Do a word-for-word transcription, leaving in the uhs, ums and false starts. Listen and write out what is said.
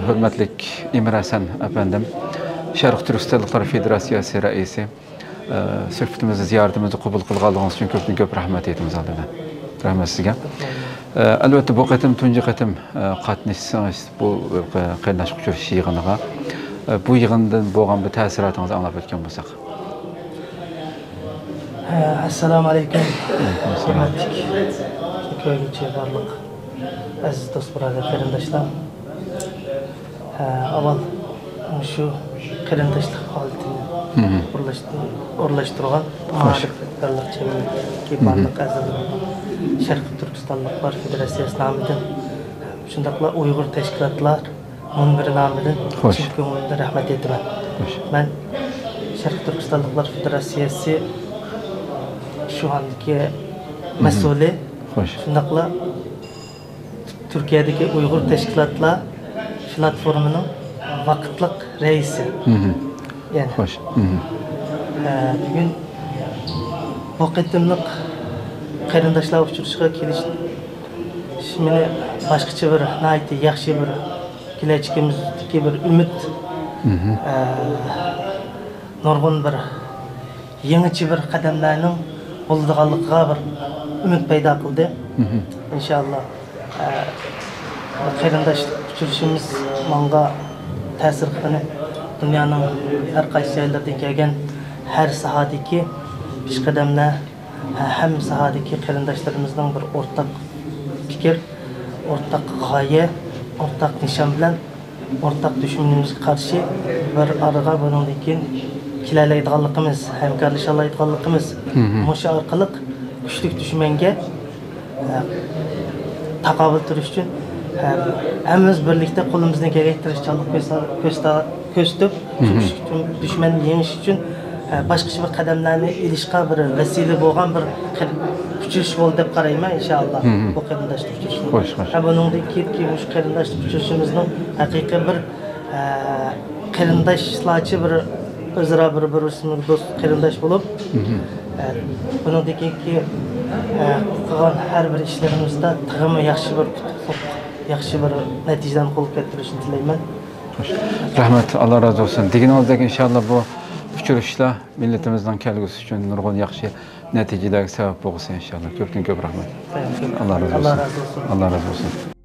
ھۆرمەتلىك ئىمىر ھەسەن ئەپەندىم، شەرقىي تۈركىستانلىقلار فېدېراتسىيەسى رەئىسى، ئە، سۆھبىتىمىزنى، زىيارىتىمىزنى قوبۇل قىلغانلىقىڭىز ئۈچۈن كۆپتىن كۆپ رەھمەت ئېيتىمىز ئالدىدا. رەھمەت سىزگە. ئە، ئەلۋەتتە، بۇ قېتىم تۇنجى قېتىم، ئە، قاتنىشىسىڭىز بۇ، ئە، قېرىنداشلىق ئۇچرىشىش يىغىنىغا. ئە، بۇ يىغىندىن بولغان بىر تەسىراتىڭىزنى ئاڭلاپ ئۆتكەن بولساق. ئەسسالامۇ ئەلەيكۇم. ھۆرمەتلىك كۆرگۈچى بارلىق ئەزىز دوست بۇرادەر قېرىنداشلار. ئاۋۋال مۇشۇ قېرىنداشلىق ھالىتىنى ئورۇنلاشتۇرغان مائارىپ رەھبەرلىك جەمئىيىتىدىكى بارلىق ئەزالارغا، شەرقىي تۈركىستانلىقلار فېدېراتسىيەسى نامىدىن، شۇنداقلا ئۇيغۇر تەشكىلاتلار مۇنبىرى نامىدىن چىن كۆڭلۈمدىن رەھمەت ئېيتىمەن. مەن شەرقىي تۈركىستانلىقلار فېدېراتسىيەسى شۇ ھالدىكى مەسئۇلى، شۇنداقلا تۈركىيەدىكى ئۇيغۇر تەشكىلاتلار پلاتفورمىنىڭ ۋاقىتلىق رەئىسى. يەنى، خوش. ئە، بۈگۈن بۇ قېتىملىق قېرىنداشلار ئۇچرىشىشىغا كېلىش مېنى باشقىچە بىر، ناھايىتى ياخشى بىر، كېلەچىكىمىزدىكى بىر ئۈمىد، ئە، نۇرغۇن بىر يېڭىچە بىر قەدەملەرنىڭ بولىدىغانلىقىغا بىر ئۈمىد پەيدا قىلدى. ئىنشاللا، ئە، قېرىنداشلىق ئۇچرىشىشىمىز ماڭا تەسىر قىلغىنى، دۇنيانىڭ ھەر قايسى جايلىرىدىن كەلگەن ھەر ساھەدىكى پېشقەدەملەر، ھە-، ھەممە ساھەدىكى قېرىنداشلىرىمىزنىڭ بىر ئورتاق پىكىر، ئورتاق غايە، ئورتاق نىشان بىلەن ئورتاق دۈشمىنىمىزگە قارشى بىر ئارىغا بۇنىڭدىن كېيىن كېلەلەيدىغانلىقىمىز، ھەمكارلىشالايدىغانلىقىمىز، مۇشۇ ئارقىلىق كۈچلۈك دۈشمەنگە، ئە، تاقابىل تۇرۇش ئۈچۈن، ئە، ھەممىمىز بىرلىكتە قولىمىزدىن كەلگەنچە تىرىشچانلىق كۆرسە-، كۆرسىتە-، كۆرسىتىپ، شۇ كۈچلۈك دۈشمەننى يېڭىش ئۈچۈن، ئە، باشقىچە بىر قەدەملەرنى ئېلىشقا بىر ۋەسىلە بولغان بىر قېر-، ئۇچرىشىش بولدى دەپ قارايمەن، ئىنشائاللا، بۇ قېرىنداشلىق ئۇچرىشىشىمىز. خوش، خوش. ھە، بۇنىڭدىن كېيىنكى مۇشۇ قېرىنداشلىق ئۇچرىشىشىمىزنىڭ ھەقىقىي بىر، ئە، قېرىنداشلارچە بىر ئۆزئارا بىر-، بىر-بىرىمىزگە دوست قېرىنداش بولۇپ، ئە، بۇنىڭدىن كېيىنكى، ئە، قىلغان ھەر بىر ئىشلىرىمىزدا تېخىمۇ ياخشى بىر ئۇتۇقلۇق، ياخشى بىر نەتىجىلەرنى قولغا كەلتۈرۈشىنى تىلەيمەن. خوش. رەھمەت، ئاللا رازى بولسۇن. دېگىنىڭىزدەك، ئىنشاللا، بۇ ئۇچرىشىشلار مىللىتىمىزنىڭ كەلگۈسى ئۈچۈن نۇرغۇن ياخشى نەتىجىلەرگە سەۋەب بولغۇسى، ئىنشاللا. كۆپتىن كۆپ رەھمەت. ئاللا رازى بولسۇن. ئاللا رازى بولسۇن.